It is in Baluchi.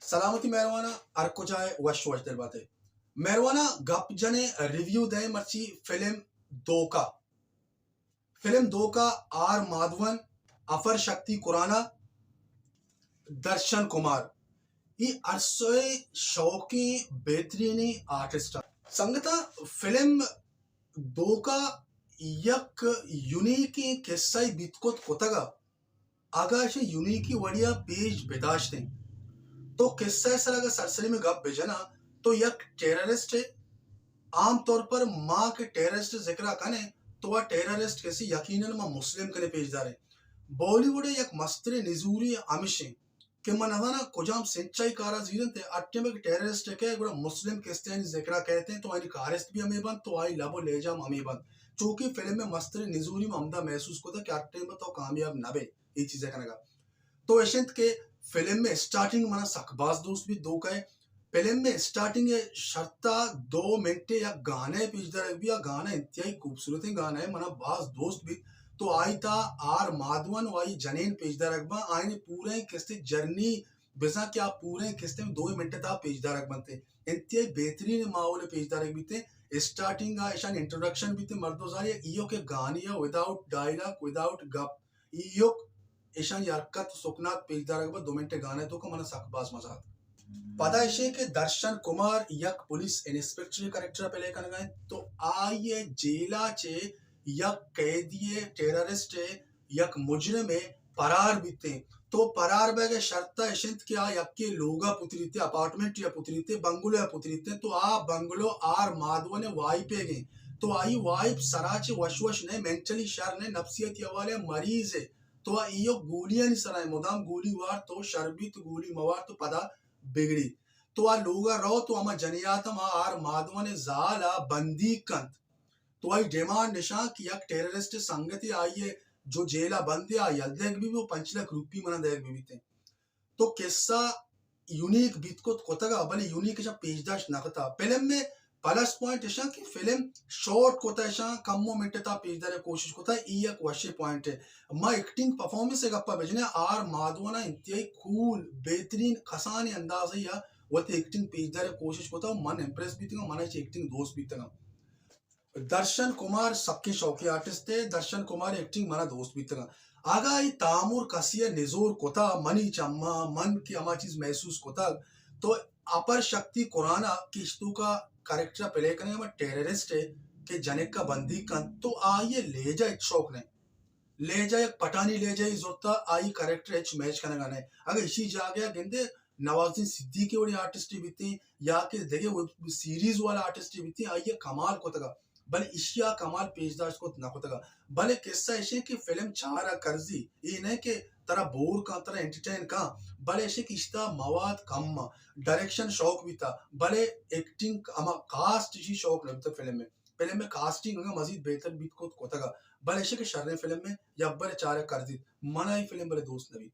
سلامتی مہرواناں، ہر کجا ء وش وش دل باتے۔ مہرواناں، گپ جنے، ریویو دے مرچی فلم دوکا۔ فلم دوکا آر مادھون، اپر شکتی کرانا، درشن کمار، ای ارسوئے شوقیں بہترینیں آرٹسٹ۔ سنگتاں، فلم دوکا یک یونیکیں قصہ بیت کت کتگا۔ اگاں ایشی یونیکی وڑیا پیش بداشتیں تو قصہ سر اگر سرسری میں گپ بجنا تو یک ٹیررسٹ ہے۔ عام طور پر ما کہ ٹیررسٹ ذکر کنے تو آ ٹیررسٹ کسی یقیناً ما مسلم کنے پیش داریں۔ بالی ووڈ یک مستریں نزوری ہمشیں کہ من نزاناں کجام سنچائی کارا زیرنت، ہر ٹائم کہ ٹیررسٹ کئے گڑا مسلم کرسچیانی ذکرا کئیت تو آئی کارست بھی ہمیں بنت تو آئی لب و لہجہ ہم ہمیں بنت۔ چونکہ فلم میں مستریں نزوری میں ہمدا محسوس کتا کہ ہر ٹائم تو کامیاب نہ بے اے چیزے کنگا۔ تو اش انت کہ فلم میں اسٹارٹنگ منا سک باز دوست بیت۔ دوکا ء فلم میں اسٹارٹنگ ء شرطا دو منٹ ء یک گانا ء پیش دارگ بیت۔ آ گانا انتہائی خوبصورتیں گانا ء، منا باز دوست بیت۔ تو آئی تا آر مادھون و آئی جنین پیش دارگ باں، آئین پوریں قسط جرنی بزاں کہ آ پوریں قسط میں دو منٹ تا پیش دارگ بنت۔ انتہائی بہترین ماحول پیش دارگ بیت۔ اسٹارٹنگ ء اشان انٹروڈکشن بیت، مرد و زاری ایوک گانی ء وداؤٹ ڈائلاگ، وداؤٹ گپ، ایوک اشانی حرکت و سکنات پیش دارگ بہ دو منٹ گانے تو کہ من سک باز مزہ آت۔ پدا اشے کہ درشن کمار یک پولیس انسپکٹر کریکٹر پلے کنگا انت تو آئی جیلا چے یک قیدی ٹیررسٹ یک مجرم پرار بیتیں۔ تو پرار بیگ شرط اش انت کہ آ یکے لوگا پتریتے، اپارٹمنٹ یا پتریتے، بنگلو یا پتریتے، تو آ بنگلو آر مادھون وائپے گیں۔ تو آئی وائپ سرا چے وش وش نہ، مینٹلی شر نہ، نفسیاتی حوالے مریض ہے۔ تو آ ایوک گولیانی سرا ہے، مدام گولی وار تو شر بیت، گولی موار تو پدا بگڑی۔ تو آ لوگا رو تو ہما جنیات ہم آ آر مادھون زال آ بندیگ کنت۔ تو آئی ڈیمانڈ نشان کہ یک ٹیررسٹ سنگتی آئی جو جیلا بندے آ یل دیگ بی بی و پنچ لکھ روپی منا دیگ بی بیتیں۔ تو قصہ یونیک بیت کت کتگا، بلے یونیک اشاں پیش داشت نہ کتا۔ فلم میں پلس پوائنٹ اشاں کہ فلم شارٹ کتا، اشاں کم و منٹ تا پیش دارے کوشش کتا، ای یک وشیں پوائنٹ ہے۔ ما ایکٹنگ پرفارمنس گپا بجنے، آر مادھونا انتہائی کول، بہترین کسانیں اندازے یا وتی ایکٹنگ پیش دارے کوشش کتا، من امپریس بیتگاں، من ایشی ایکٹنگ دوست بیتگاں۔ درشن کمار سکیں شوقیں آرٹسٹ ء، درشن کمار ایکٹنگ منا دوست بیتگاں۔ اگاں اے تامر کسی ء نزور کتا منی چماں، من کہ ہما چیز محسوس کتگ تو اپر شکتی کرانا کہ اشتوکا کریکٹر پلے کنگ ہما ٹیررسٹ ء کہ جنک ء بندیگ کنت تو آئی ء لہجہ ہچ شوق نہ، لہجہ یک پٹانی لہجہ ای زرتا، آئی کریکٹر ہچ میچ کنگا نہ۔ اگاں اشی جاگہ ء گندے نوازالدین صدیقی وڑیں آرٹسٹے بیتیں یا کہ دگہ ویب سیریز والا آرٹسٹے بیتیں، آئی ء کمال کتگا، بلے اشی ء کمال پیش داشت کت نہ کتگا۔ بلے قصہ اشیں کہ فلم چار ء کرزی، اے نہ کہ ترا بور کن، ترا انٹرٹین کن، بلے اشیں کہ اشتا مواد کم ء، ڈائریکشن شوق بیتا، بلے ایکٹنگ ہما کاسٹ اشی شوق نہ بیتا فلم میں۔ فلم میں کاسٹنگ اگاں مزید بہتر بیت کت کتگا، بلے اشیں کہ شریں فلم میں یا بلے چار ء کرزیت، منا اے فلم بلے دوست نہ بیت۔